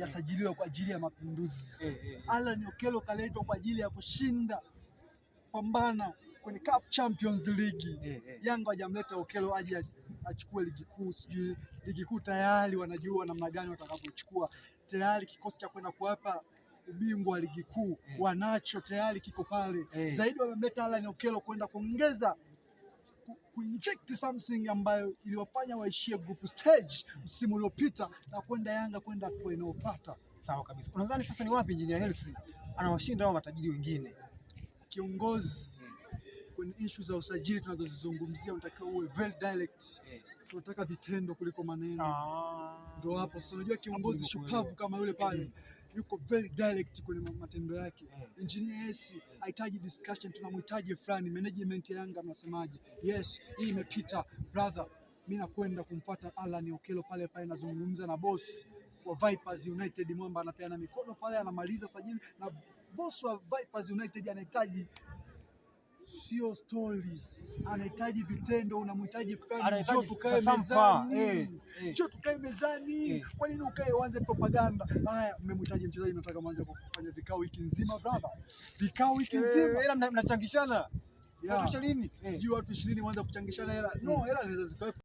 Hajasajiliwa kwa ajili ya mapinduzi. Alan Okello kaletwa kwa ajili ya kushinda, pambana kwenye CAF Champions League. Yanga hajamleta Okello aje achukue ligi kuu, sijui ligi kuu tayari wanajua namna gani watakavyochukua. Tayari kikosi cha kwenda kuwapa ubingwa wa ligi kuu wanacho tayari, kiko pale. Zaidi wamemleta Alan Okello kwenda kuongeza kuinject something ambayo iliwafanya waishie group stage msimu uliopita na kwenda Yanga kwenda hatua inayofuata. Sawa kabisa. Unadhani sasa ni wapi Engineer Hersi anawashinda hao matajiri wengine? Kiongozi kwenye ishu za usajili tunazozizungumzia, unatakiwa uwe very direct. Tunataka vitendo kuliko maneno. Ndio hapo sasa, unajua kiongozi Nimekuelewa. shupavu kama yule pale yuko very direct kwenye matendo yake. Engineer Hersi hahitaji discussion, tunamhitaji fulani. Management ya Yanga mnasemaje? Yes, hii imepita brother, mimi nakwenda kumfuata Alan Okello pale pale, nazungumza na boss wa Vipers United. Mwamba anapeana mikono pale, anamaliza sajili na boss wa Vipers United. Anahitaji sio story, anahitaji vitendo. Unamhitaji fulani, Anahitaji njoo tukae sasampa. mezani. Njoo tukae mezani. Kwa nini ukae uanze propaganda? Haya, mmemhitaji mchezaji, mnataka mwanze kufanya vikao wiki nzima brother, vikao wiki nzima. Hela mnachangishana. Yeah. Mnatosha lini? Sijui watu 20 waanze kuchangishana hela. No, hela inaweza zikawepo.